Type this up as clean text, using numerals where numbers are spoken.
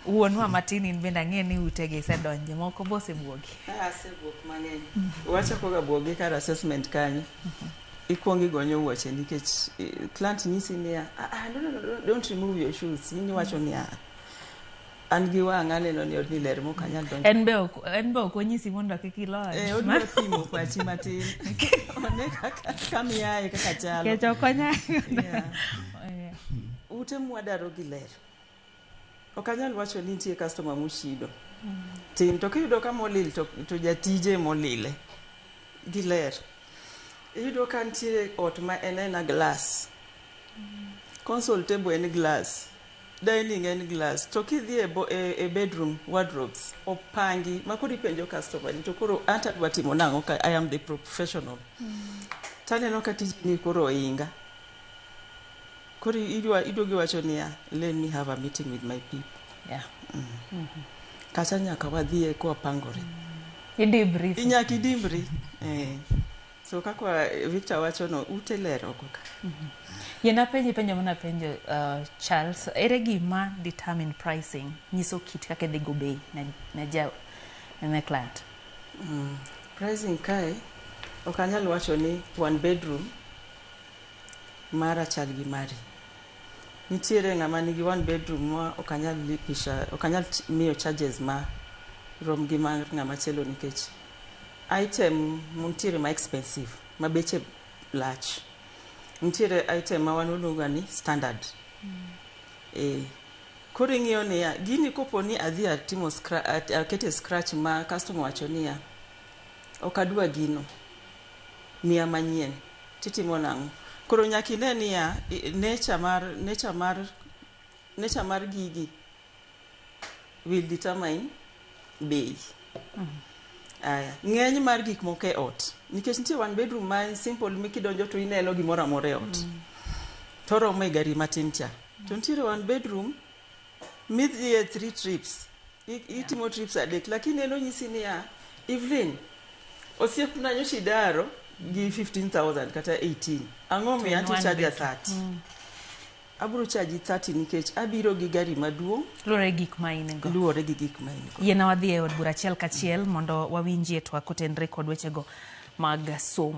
Wuonwa matin, in bende ang'e ni utegi isedonje moko bosebuogi. Asebuok mang'eny. Wachako ga buogi kar assessment kanyo. Ikuongo igonyo wuoche nikech client nyisi niya, "Ah, ah, no, no, no, don't remove your shoes." In iwacho niya, "An gi wang'a aneno ni odni ler mok anyal donjo." En be ok onyisi mondo kik ilony. Odwa pimo pachi matin. One kaka kamiaye kaka chalo. Nikech ok onyal. Ute mwadaro gi ler. Ok anyal wacho ni nitie customer mochido. Tin to kiyudo ka molil to jatije molile. Gi ler. Iyudo ka nitiere ot ma en ena glass. Console table en glass. Dining en glass. To kidhi e bedroom wardrobes opangi ma koro ipenjo customer ni to koro anta adwa timo nang'o ka I am the professional. Taneno ka tijni koro oinga. Koro iduogo iwacho niya, "Let me have a meeting with my people." Kacha nyaka wadhiye kwapangore. Idimbri. Nyaka idimbri. So kaka Victor wacho no, ute ler oko ka. Yien apenji penjo mana penjo, Charles, ere gima determine pricing, nyiso kit kaka idhi go bei ne client? Pricing kae, ok anyal wacho ni one bedroom mara chal gi mari. Nitiere ng'ama nigi one bedroom ma ok anyal lipisha, ok anyal miyo charges ma rom gi mar ng'ama chielo nikech item nitiere ma expensive, ma beche lach. Nitiere item ma wan waluongo ni standard. Koro ing'iyo niya, gini kopo ni adhi atimo akete scratch ma customer wacho niya, "Ok adwa gino, miya manyien," titimo nang'o? Koro nyaka ine niya, nature mar gigi will determine bei. Aya, ng'eny mar gik moko e ot. Nikech nitie one bedroom ma en simple mikidonjo to ineno gimoro amora e ot. Toromo e gari matin cha. To nitiere one bedroom midhiye three trips. Itimo trips adek, lakini en onyisi niya, "Evelyn, osiepna nyocha idaro gi 15,000 kata 18. Ang'o miyo anto one charge bedroom. 30? Abiro charge 30 nikech abiro gi gari maduong'." Luwore gi gik ma in go. Luwore gi gik ma in go. Yiena wadhi e od bura achiel kachiel mondo wawinjie twak kotenre kod wechego mag somo.